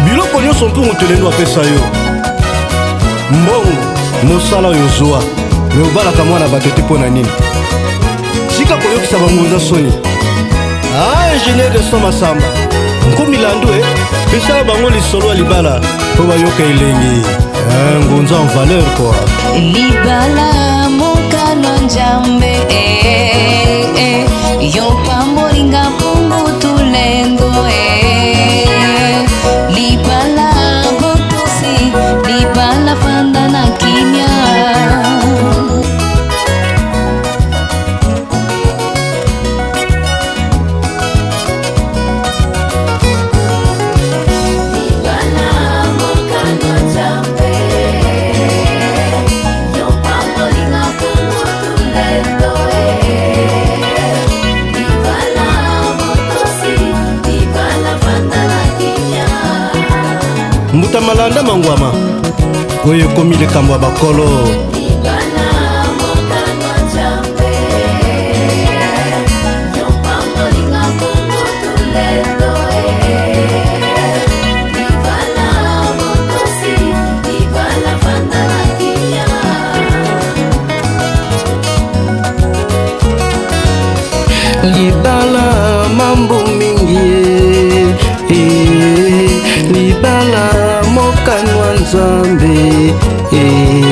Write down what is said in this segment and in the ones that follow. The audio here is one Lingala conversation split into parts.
Biloko nyonso mpungu telendo apesa yo mbongo, mosala oyo ozwa, me obalaka mwana bato te mpo na nini? Tika koyokisa bangunza soni. Ah, ingénieur de son Masamba nkomi landu e pesala bango lisolo ya libala mpo bayoka elengi. Ah, ngunza en valeur quoi. Libala mokano Nzambe, eh, eh, yo pambolinga mpungu tulendo, eh. Libala botosi, libala fanda na kimia. Libala mokano Nzambe, yo pambolinga mpungu tulendo, eh. Libala botosi, libala fanda na kimia. Mbuta malanda mangwama oyo ekomi likambo ya bakolo. Libala mokano Nzambe, yo pambolinga mpungu tulendo, eh. Libala botosi, libala fanda na kimia. Libala mambo mingi, eh, libala mokano ya Nzambe, eh.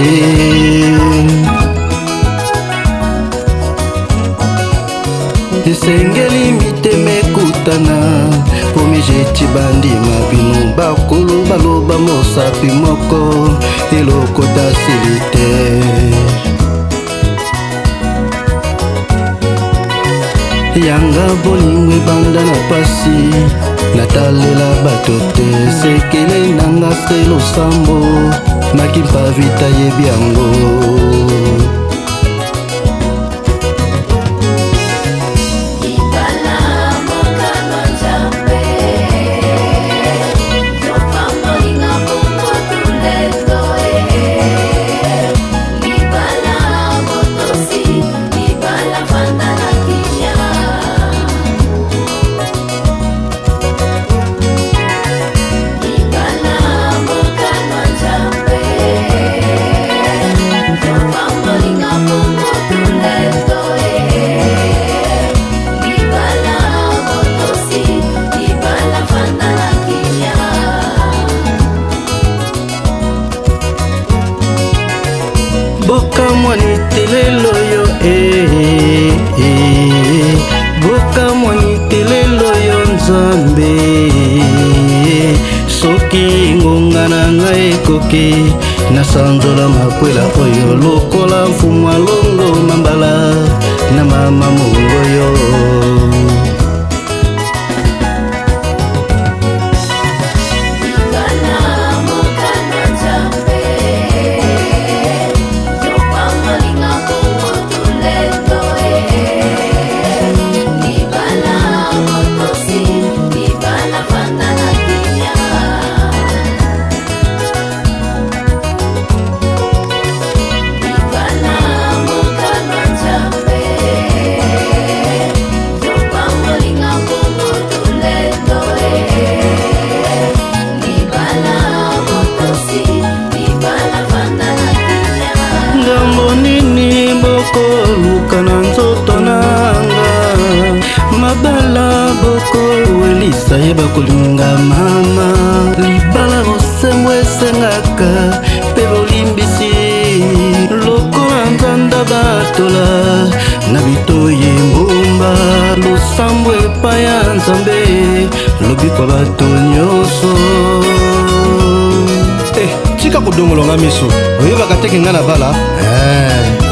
Esengeli mitema ekutana po mijeti bandima bino bakolo baloba mosapi moko eloko tasili te. Yanga bolingo ebanda na pasi, natalela bato te, sekele nanga se losambo makimpa vita yebi yango. Libala mokano Nzambe, yo pambolinga mpungu tulendo, eh. Libala botosi, libala fanda na kimia. Libala mokano Nzambe, yo pambolinga mpungu tulendo, eh. Libala botosi, libala fanda na kimia. Bokamwani telelo yo, eh, eh, bokamwani telelo yo Nzambe, soki ngonga na ngai ekoki nasanzola makwela oyo lokola mfumu alongo mambala na mama mongoyo. Libala mokano Nzambe, yo pambolinga mpungu tulendo, eh. Libala botosi, libala fanda na kimia. Libala mokano Nzambe, yo pambolinga mpungu tulendo, eh. Libala botosi, libala fanda na kimia. Ngambo nini bokoluka na nzoto nanga mabala bokowelisa ye bakolinga mama libala bosembo esengaka mpe bolimbisi lokola nzanda batola na bitoyi mbumba losambo epai ya Nzambe lobikwa bato nyonso. Eh, tika kodongolonga miso, oyebaka teke ngai na bala, eh,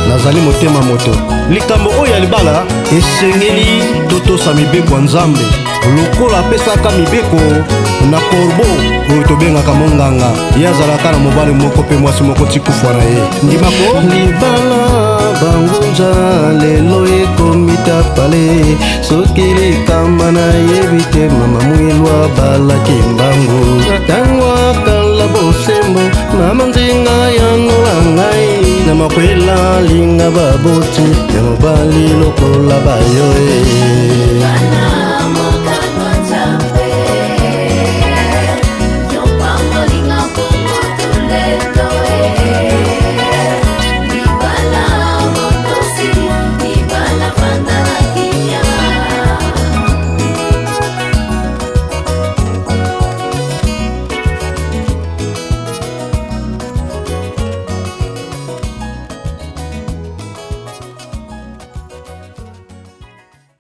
nazali motema moto. Likambo oyo ya libala esengeli totosa mibeko ya Nzambe lokola apesaka mibeko na korbo oyo tobengaka monganga. Ye azalaka na mobali moko mpe mwasi moko ti kufa na ye ndimako. Libala bangunza lelo ekomi tapale, soki likamba nayebi te mama mwilwa balaki mbangu ntango akala bosembo mama nzinga yanola ngai. Na makwela, linga baboti ya mobali lokola bayo e.